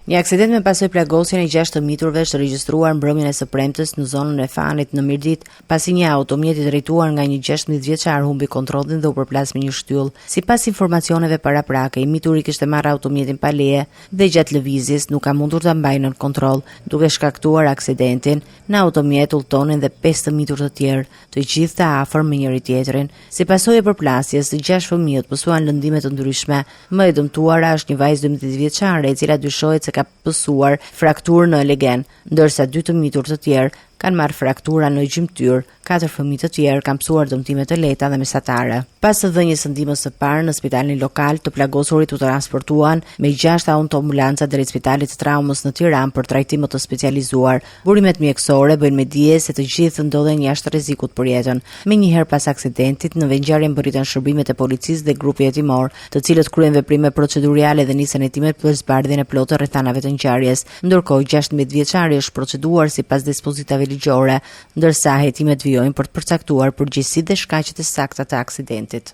Një aksident me pasojë plagosjen e 6 të miturve është regjistruar mbrëmjen e së premtes në zonën e Fanit në Mirditë, pasi një automjet i drejtuar nga një 16 vjeçar humbi kontrollin dhe u përplas me një shtyllë. Sipas informacioneve paraprake, i mituri kishte marrë automjetin pa leje dhe gjatë lëvizjes nuk ka mundur ta mbajë nën kontroll, duke shkaktuar aksidentin. Në automjet udhëtonin dhe 5 të mitur të tjerë, të gjithë të afërm me njëri-tjetrin. Si pasojë e përplasjes, të gjashtë fëmijët pësuan lëndime të ndryshme. Më e dëmtuara është një vajzë 12 vjeçare, e cila dyshohet se ka pësuar frakturë në legen, ndërsa dy të mitur të tjerë kanë marrë fraktura në gjymtyrë. Katër fëmijë të tjerë kanë pësuar dëmtime të lehta dhe mesatare. Pas dhënies së ndihmës së parë në spitalin lokal, të plagosurit u transportuan me 6 autoambulanca drejt spitalit të traumës në Tiranë për trajtim më të specializuar. Burimet mjekësore bëjnë me dije se të gjithë ndodhen jashtë rrezikut për jetën. Menjëherë pas aksidentit, në vendngjarje mbërritën shërbimet e policisë dhe grupi hetimor, të cilët kryen veprime proceduriale dhe nisën hetimet për zbardhjen e plotë të rrethanave të ngjarjes. Ndërkohë, 16 vjeçari është proceduar sipas dispozitave ligjore, ndërsa hetimet vijojnë për të përcaktuar përgjegjësitë dhe shkaqet e sakta të aksidentit.